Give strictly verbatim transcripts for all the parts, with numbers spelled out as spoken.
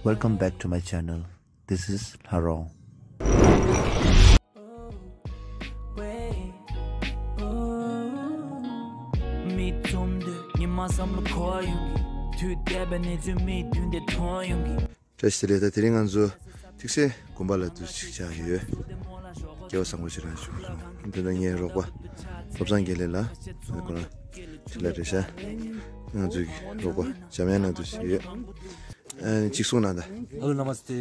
Welcome back to my channel. This is Lharo. མིག་བཙུམ་དུས་ཉི་མ་བསམ་བློ་འཁོར་ཡོང་གི། དུས་འདས་པའི་གནས་ཚུལ་མིག་མདུན་དེ་མཐོང་ཡོང་གི། བཀྲ་ཤིས་བདེ་ལེགས། ད་དེ་རིང་ང་ཚོ་ཐིག་སེ་དགོན་པ་ལ་འདུག་ཅིག་བཅར་ཡོད། སྐལ་བ་བཟང་པོ་ཞིག་རག་བྱུང་། འདི་ན་ངའི་རོགས་པ་བློ་བཟང་དགེ་ལེགས་ལགས། ཁོ་རང་འདི་ལ་རེད་ཤག། ང་ཚོའི་རོགས་པ་འཇམ་དབྱངས་ལགས་འདུག་ཅིག་ཡོད། ཨ་ཅིག་གསུང་གནང་དང་། Hello, namaste,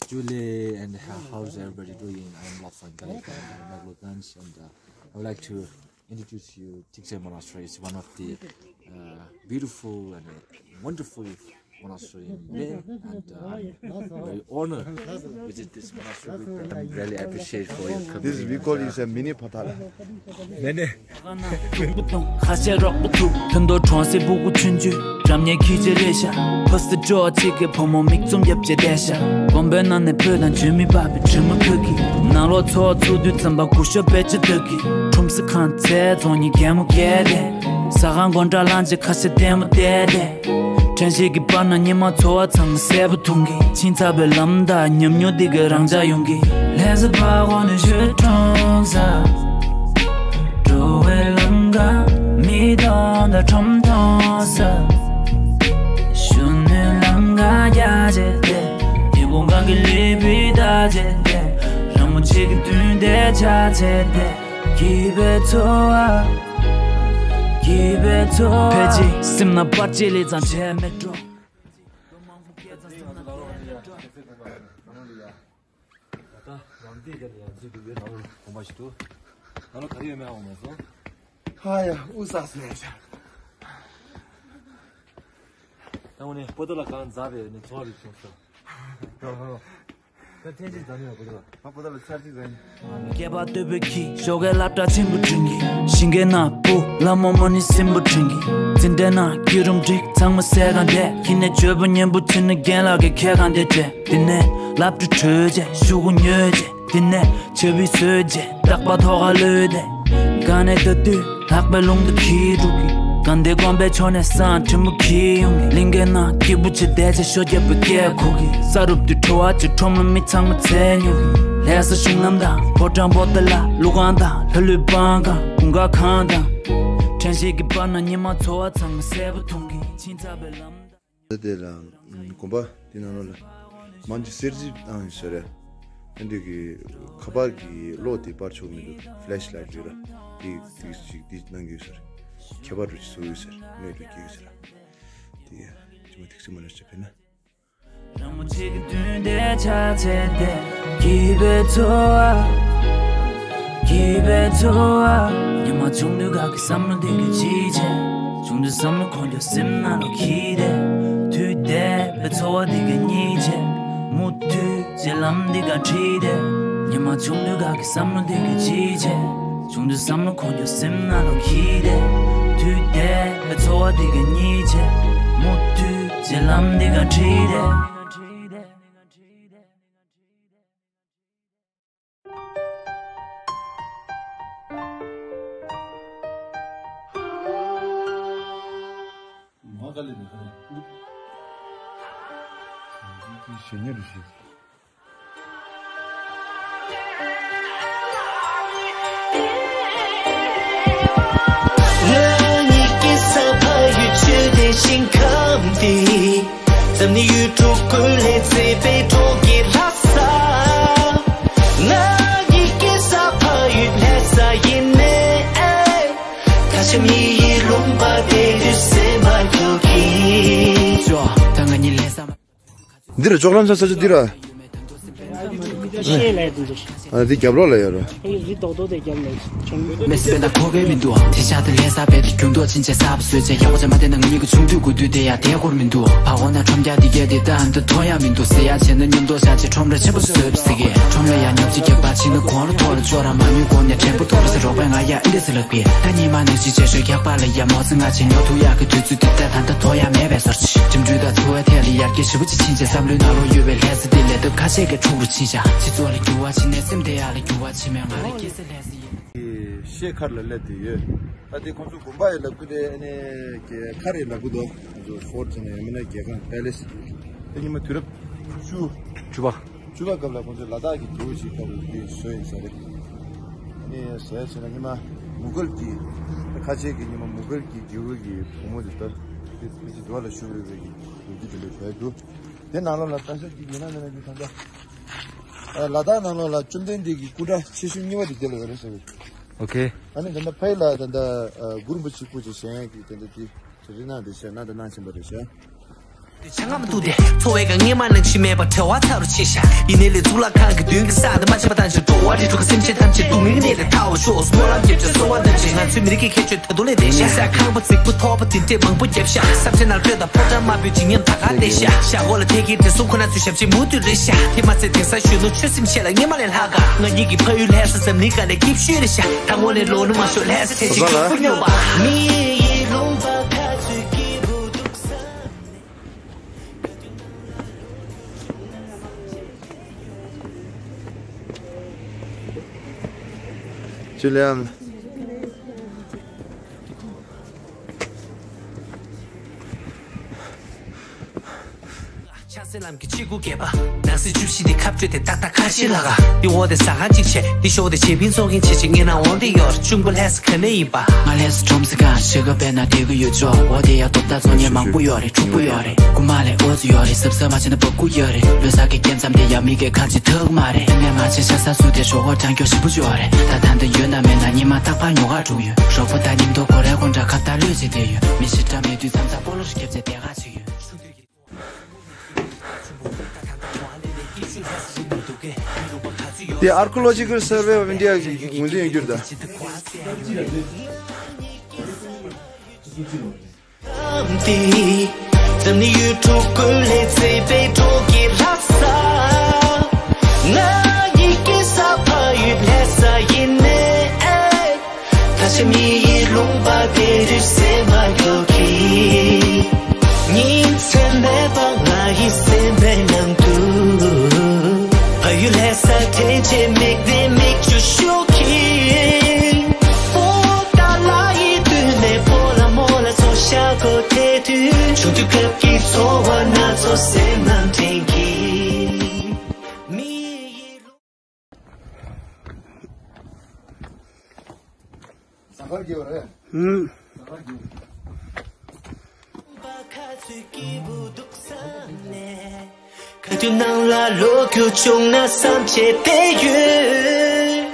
Julie, and how, how's everybody doing? I am Lobsang Khalil from Naglokanj, and uh, I would like to introduce you Tikse Monastery. It's one of the uh, beautiful and uh, wonderful monastery in Leh, and uh, I'm very honored to visit this monastery with you. I'm really appreciate for your community. This we call is a mini Patala. ཁ་ཤས་རོགས་པ་ཐུག་ཐུན་ཐོར་གྲོང་གསེབ་སྤུ་གུ་ཆུང་ཆུང་འགྲམ་ཉེ་ཁྱི་ཆེ་རེ་ཤ་ཕ་སི་ཏི་འགྲོ་གཅིག་གི་བུ་མོ་མིག་བཙུམ་རྒྱབ་ཅེ་བསྡད་ཤ། དགོན་པའི་ནང་ནས་སྤོས་དང་འཇུ་མི་པ་བི་དྲི་མ་ཁུག་གི། ནང་ལོགས་འཚོ་བ་ཚུགས་དུས་ཙམ་པ་སྐུ་ཞབས་དཔེ་ཆ་ལྟ་གི། ཁྲོམ་ས་ཁང་ཚལ་རྫོང་གཉིས་གད་མོ་བགད་དེ། ཟ་ཁང་སྒོ་འགྲམ་ལངས་རྗེས་ཁ་ཤས་ལྟད་མོ་བལྟས་ཏེ། དྲན་ཤེས་ཀྱི་བར་ན་ཉི་མ་འཚོ་བ་ཚང་མ་གསལ་པོ་མཐོང་གི། ཕྱིན་ཚར་བའི་ལམ་དང་ཉམས་མྱོང་འདི་ག་རང་འཇགས་ཡོང་གི། ལྷ་ས་ཕར་འོག་ནས་ཞོལ་གྲོང་གསེབ། འགྲོ་བའི་ལམ་ཁ་མི་སྟོང་དང་ཁྲོམ་སྟོང་ས། གཞོན་ནུའི་ལམ་ཁ་རྒྱ་ཆེ་སྟེ། ཉི་གུང་གང་གི་ལུས་པོའི་བརྡ་ཆད་དེ། རང་མོ་ཆེ་གི་མདུན་དེ་ཆ་ཆད་དེ། སྐྱིད་པའི་འཚོ་བ། སྐྱིད་པའི་འཚོ་བ། ཕལ་ཆེར་སེམས་ནང་པར་ཆས་ལས་ཙང་བྱས་མེད་འགྲོ། ད་ནང་འདི་རྒྱབ་ནས་ཡར་འཛུལ་དུས་ཡོད་ནང་ལོགས་གོམ་པ་ཞིག་འདུག་ནང་ལོགས་ག་རེ་ཡོད་མེད་ཧ་གོ་མ་སོང་། ཧ་ཡ་དབུགས་ཟ་སོང་ཡ་ཤ། ད་དངོས་གནས་པོ་ཏོ་ལ་གང་འཛག་པའི་ནི་ཚོར་རིག་བྱུང་སོང་། ད་ཐེངས་གཅིག་འཛག་ནི་ཡོད་པོ་ཏོ་ལ། ང་པོ་ཏོ་ལ་ཚར་གཅིག་འཛག་ཡིན། སྐྱེས་པ་སྟོད་བོད་ཀྱི་ཞོགས་ཀའི་སློབ་གྲྭ་ཆེན་པོ་དྲན་གི། ཞིང་ཁའི་ནག་པོ་ལ་མོ་མོ་ནི་སྲིན་པོ་དྲན་གི། འཛིན་གྲྭའི་ནང་སྐྱིད་རུམ་འགྲིག་ཚང་མ་སེ་གང་དེ། ཁྱི་ནས་བརྗོད་པ་སྙན་པོ་བྱིན་ན་རྒན་ལགས་ཀྱི་ཁྱེད་གང་དེ་དྲན། དེ་ནས་སློབ་གྲྭ་གྲོལ་རྗེས་ཤོག་གུ་ཉོས་རྗེས། དེ་ནས་ཆབ་བི་བཟོས་རྗེས་རྟག་པར་ཐོག་ཁར་ལུས་ཏེ། གང་ནས་ལྟ་དུས་ལྷག་པའི་རླུང་དུ་འཁྱིལ་འགྲོ་གི། གང་དེ་དགོན་པའི་ཕྱོགས་ནས་སང་དྲིན་པོ་འཁྱིལ་ཡོང་གི། གླིང་གའི་ནང་སྐྱིད་པོ་ཆེ་བསྡད་ཆེ་ཤོ་རྒྱབ་པའི་སྐད་ཁུག་གི། ས་རུབ་དུས་བྲོ་བ་ཆེ་ཁྲོམ་ལ་མི་ཚང་མ་འཚོལ་མྱོང་གི། ལྷ་ས་གཞུང་ལམ་དང་ཕོ་བྲང་པོ་ཏ་ལ་ཀླུ་ཁང་དང་ལྷ་ལུས་སྤང་ཁང་གུང་དཀར་ཁང་དང་། དྲན་ཤེས་ཀྱི་བར་ན་ཉི་མ་འཚོ་བ་ཚང་མ་གསལ་པོ་མཐོང་གི། ཕྱིན་ཚར་བའི་ལམ། དེ་ལ་དགོན་པ་དེ་ནང་ལོགས་ལ་མ་འཇུ་གསེར་བརྗིད་བཏང་ཡོད་ས་རེད། ཨ་འདི་གི་ཁ་པར་གྱི་གློག་དེ་པར་ཆོག་མི་འདུག་ཕི་ལེ་ཤི་ལའི་ཊི་རེད་ར། དེ་དེ་ཞིག་དེ་གནང་གི་ཡོད་ས་རེད། ཁྱད་པར་དུ་ཞིག་བཟོ་ཡོད་ས་རེད། མེད་དུ་སྐྱེ་ཡོད་ས་རེད། དེ་ཅི་མ་ཐིག་སེ་མ་ལ་ཞིག་ཕེབས་ན། རང་མོ་ཆེ་གི་མདུན་དེ་ཆ་ཆེ་དེ། སྐྱིད་པའི་འཚོ་བ། སྐྱིད་པའི་འཚོ་བ། ཉི་མ་ཆུང་དུས་ག་གི་བསམ་བློ་འདི་གི་ཅི་བྱེད། ཆུང་དུས་བསམ་བློ་འཁོར་རྒྱུ་སེམས་ནང་ལོགས་འཁྱིལ་ཏེ། དུས་འདས་པའི་འཚོ་བ་འདི་ག་གཉིད་བྱེད། མུ་མཐུད་བྱེད་ལམ་འདི་ག་ཁྲིད་དེ། ཉི་མ་ཆུང་དུས་ག་གི་བསམ་བློ་འདི་ག་ཅི་བྱེད། ཆུང་དུས་བསམ་བློ་འཁོར་རྒྱུ་སེམས་ནང་ལོགས་འཁྱིལ་ཏེ། དུས་འདས་པའི་འཚོ་བ་འདི་ག་གཉིད་བྱེད། མུ་མཐུད་བྱེད་ལམ་འདི་ག་ཁྲིད་དེ། ང་གཉིས་ཀྱི་ས་ཕ་ཡུལ་ཆོས་ལྡན་ཞིང་ཁམས་འདི། འཛམ་གླིང་ཡུལ་གྲུ་ཀུན་ལས་མཛེས་པའི་གྲོང་ཁྱེར་ལྷ་ས། ང་གཉིས་ཀྱི་ས་ཕ་ཡུལ་ལྷ་ས་ཡིན་ནའི། ཁ་ཆེམས་ཡི་ཡི་ལུང་པ་དེ་དུས་སེམས་པ་འཁྱོག་གི། ཅོ། ད་ང་གཉིས་ལྷ་ས་མ། འདི་ར་ཅོག་ལམ་ས་ས་ཆ་འདི་ར། ཤེས་ལས་འདི་འདུག་ཨ་འདི་རྒྱབ་ལོགས་ལ་ཡོད་ར། ཨ་ཡི་རི་རྡོག་རྡོག་དེ་རྒྱབ་ལ་ཆུང་། མེ་སི་པེ་ན་ཁོ་གེ་མི་འདུག་དེ་ཤ་དེ་ལྷ་ས་བེད་དུ་རྒྱུན་ཐོག་ཕྱིན་ཆད་ས་བ་བཟོས་ཆད་ཡག་པོ་ཆ་མ་དེ་ན་ང་གཉིས་ཀྱི་ཆུང་དུས་དགུ་དུས་དེ་ཡ་དེ་སྐོར་མི་འདུག་ཕ་གོ་ན་ཁྲོམ་རྒྱག་དེ་གས་དེ་ད་འདི་ཐོ་ཡ་མི་འདུག་ཟེར་ཡ་བྱས་ན་མཉམ་དུ་ཤ་ཆེ་ཁྲོམ་ར་ཆེན་པོ་བཟོས་ཟེར་གི། ཁྲོམ་ལ་ཡ་ཉོབ་ཅིག་རྒྱག་པ་ཕྱིན་ན་གོང་རུ་ཐོ་རུ་ཅོ་ར་མ་ཉུལ་གོང་ནས་དྲན་པོ་ཐོ་རུ་ཟེར་རོགས་པའི་ང་ཡ་ཨིན་དེ་ཟེར་ལབ་གི། ད་ཉི་མ་ནས་ཅི་བྱས་ཤོད་རྒྱག་པ་ལ་ཡ་མོ་ཚེ་ང་ཆེ་ཉོ་ཐུ་ཡག་གི་དུས་ཚོད་དེ་ད་ད་ལྟ་ཐོ་ཡ་མེད་པའི་སོར་ཆི་འགྲིམ་འགྲུལ་དང་འཚོ་བའི་ཐད་ལ་ཡར་རྒྱས་ཞེ་པོ་ཅིག་ཕྱིན་ཆད་བསམ་བློའི་ནང་ལོགས་ཡོད་པའི་ལྷ་ས་དེ་ལས་སྟབས་ཁ་ཤས་ཀྱིས་འཁྲུག་རུ་ཕྱིན་ཤག་སྤྱི་ཚོགས་ལ་འགྱུར་བ་ཕྱིན་ནས་སེམས་བདེ་ཡག་ལ་འགྱུར་བ་ཕྱིན་མེད། ང་རང་སྐྱེས་ས་ལྷ་ས་ཡིན། ཤེལ་མཁར་ལ་སླེབས་བསྡད་ཡོད། ད་དེ་ཁོང་ཚོ་དགོན་པ་ཡི་ལབ་ཀྱི་རེད། ཨ་ནི་རྒྱལ་མཁར་ཡི་ལབ་ཀྱི་འདུག་ཁོང་ཚོ་ཕོར་ཊི་ཟེར་ན་ཡང་མིན་ན་རྒྱལ་ཁང་པེ་ལེ་སི། དེ་ཉི་མ་དུས་རབས་ བཅུ། བཅུ་པ། བཅུ་པ་སྐབས་ལ་ཁོང་ཚོས་ལ་དྭགས་ཀྱི་རྒྱལ་པོ་ཅིག་སྐབས་ལ་དེ་བཟོས་ཡིན་ས་རེད། ཨ་ནི་ཟེར་བྱས་ན་སྔོན་མ་མུ་གལ་གྱི་ཁ་ཆེ་གི་སྔོན་མ་མུ་གལ་གྱི་རྒྱལ་པོ་གི་བུ་མོ་དེ་ལྟར་དེ་དེ་ཚོ་འགྲོ་བ་ལ་ཞུགས་རེད་པའི་གི་ལོ་རྒྱུས་དེ་འདྲ་བྱས་འདུག་དེ་ནང་ལོགས་ལ་ལྟ་ཞིབ་ཀྱི་ཡིན་ན་མིན་ན་གི་ད་ལྟ་ལ་དྭགས་ནང་ལོགས་ལ་བཅོམ་ལྡན་འདས་ཀྱི་སྐུ་འདྲ་ཆེ་ཤོས་གཉིས་པ་དེ་དེ་ལ་ཡོད་རེད་ཟེར་གི། ཨོ་ཁེ། ཨ་ནི་ད་ལྟ་ཕ་ཡུལ་ལ་ད་ལྟ་གུ་རུ་རིན་པོ་ཆེ་སྐུ་ཅིག་བཞེངས་ཡག་གི་ད་ལྟ་དེ། རི་ནང་དེ་བཤད་ན་དེ་ནང་ཆེན་པོ་རེད་ཤག་དེ་ཆ་ངམ་འདུག་སྟེ། འཚོ་བའི་ག་ངེས་མ་ནང་ཆི་མེད་པ་བྲེལ་བ་ཚ་རུ་ཆེ་ཤག་ཡིན་ནའི་ལས་གཙུག་ལག་ཁང་གི་མདུན་གྱི་ས་དེ་མ་ཆེན་པ་དང་ཆེ་འགྲོ་བ་རིགས་དྲུག་གི་སེམས་ཅན་ཐམས་ཅད་སྡུག་བསྔལ་གྱི་གནས་ལས་ཐར་བར་ཤོག་གསོལ་བ་འདེབས་ཀྱི་གསོལ་བ་འདེབས་ཀྱི་ང་ཚོའི་མི་རིགས་ཀྱི་ཁྱད་ཆོས་ད་དུང་ལས་དེ་ཤག་ས་ཁང་པ་རྫིག་པོ་ཐོག་པ་དེ་འདྲས་མང་པོ་བརྒྱབ་ཤག་ས་ཆ་ནང་སྤྲོད་དང་ཕོ་བྲང་དམར་པོའི་བརྗིད་ཉམས་ད་ག་ལས་ཤག་ཤག་འོག་ལ་ཐད་ཀའི་བགྲེས་སོང་ཁོ་ན་ཚོའི་ཞབས་ཕྱི་མུ་མཐུད་རེད་ཤག་དེ་མ་ཚད་དེང་སང་གཞོན་ནུ་ཆོས་སེམས་ཆེ་ལ་སྔོན་མ་ལས་ལྷག་ག་ང་གཉིས་ཀྱི་ཕ་ཡུལ་ལྷ་ས་འཛམ་གླིང་དཀའ་ལས་སྐྱིད་ཤོས་རེད་ཤག་ད་དངོས་གནས་ལོ་ནུ་མ་ཤོར་ལྷ་ས་ཐེ་ཅིག་ཏུ་ཁུར་སྙོམས་པ། མི་ཡི་ལུང་པ་ཁ་ཚུད་སྐྱིད་པོ་འདུག་ས་ནས། ཅི་ལེམ། ཆགས་སེམས་ལམ་གྱི་ཆེ་དགུ་བརྒྱད་པ། ནང་སྲིད་བཅུ་བཞི་འདི་ཁ་སྤྲོད་དེ་ཏག་ཏག་ཁ་ཤས་ལྷག་ག་འདི་འོག་དེ་ཟ་ཁང་གཅིག་བྱས། འདི་ཞོག་དེ་བྱེད་པིན་ཚོགས་མཁན་བྱེད་ཅིག་ངེད་ནང་འོང་དེ་ཡོད་རེད། གཅུང་པོ་ལྷ་ས་ག་ནས་ཡིན་པ། ང་ལྷ་ས་ཁྲོམ་ས་གང་ཞིག་ག་བས་ན་དེ་གི་ཡོད་ཅོག་འོག་དེ་ཡ་ཏོག་ཏག་ཚོགས་ཉེ་མང་པོ་ཡོད་རེད། ཕྲུ་གུ་ཡོད་རེད། རྐུ་མ་ལས་ཨོ་ཙི་ཡོད་རེད། སབ་སབ་མ་བྱས་ན་བབ་གུ་ཡོད་རེད། ལོ་གསར་གི་སྐྱེ་མཚམས་དེ་ཡ་མི་གའི་ཁ་ཅིག་ཐུག་མ་རེད། དེ་ནས་མ་བྱས་ཤ་ས་སུ་དེ་ཞོག་གོ་གྲང་སྐྱོ་ཞིབ་པོ་ཡོད་རེད། ད་ད་འདི་ཡོད་ན་མེད་ན་ཉི་མ་རྟག་པར་ཉོ་ག་འགྲོ་ཡོད། རོགས་པ་ད་ཉིན་ཐོ་གོ་རེ་གོ་འདྲ་ཁ་ད་ལོས་བྱེད་དེ་ཡོད། མི་ཤི་འདྲ་མེད་དུས་མཚམས་ད་སྤོ་ལོ་ཞིག་རྒྱབ་བྱས་དེ་ག་ཅིག་ཡོད། དེ་Archaeological Survey of India གི་ངོས་འཛིན་ཡོད་རྒྱུ་རེད་ད། འཛམ་གླིང་ཡུལ་གྲུ་ཀུན་ལས་བརྩེ་བའི་གྲོགས་ཀྱི་རེ་ས། ང་ཡི་སྐྱེས་ས་ཕ་ཡུལ་ལྷ་ས་ཡིན་ནས། ད་ཆ་མི་ཡི་ལུང་པ་དེ་དུས་སེམས་པ་ཡོད་ཀྱི། ཉིན་མཚན་མེད་པར་ང་ཡི་སེམས་པའི་ནང་དུ། ཕ་ཡུལ་ལྷ་ས་དྲན་བྱེད་མིག་ལྡན་མིག་ཆུ་ཤོག་གི། པོ་ཏཱ་ལ་ཡི་དུས་ནས་པོ་ལ་མོ་ལ་ཚོ་ཤ་གོ་དེ་དུས། ཆུང་དུས་སྐབས་ཀྱི་ཚོར་བ་སྣ་ཚོགས་སེམས་ནང་དྲན་གྱི། མི་ཡི་ཟ་ཁང་རྒྱག་རེད། ཧུམ། ཟ་ཁང་རྒྱག་ག་དུས་ནང་ལ་ལོག་རྒྱུ་བྱུང་ན་བསམ་བྱས་བསྡད་ཡོད།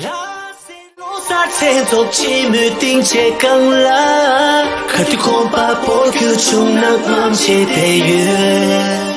ལྷ་སའི་ལོ་གསར་མཚན་ཚོགས་ཕྱི་མོའི་སྡིངས་ཆའི་སྒང་ལ། ག་དུས་ཁང་པ་སྤོ་རྒྱུ་བྱུང་ན་དམངས་བྱས་བསྡད་ཡོད།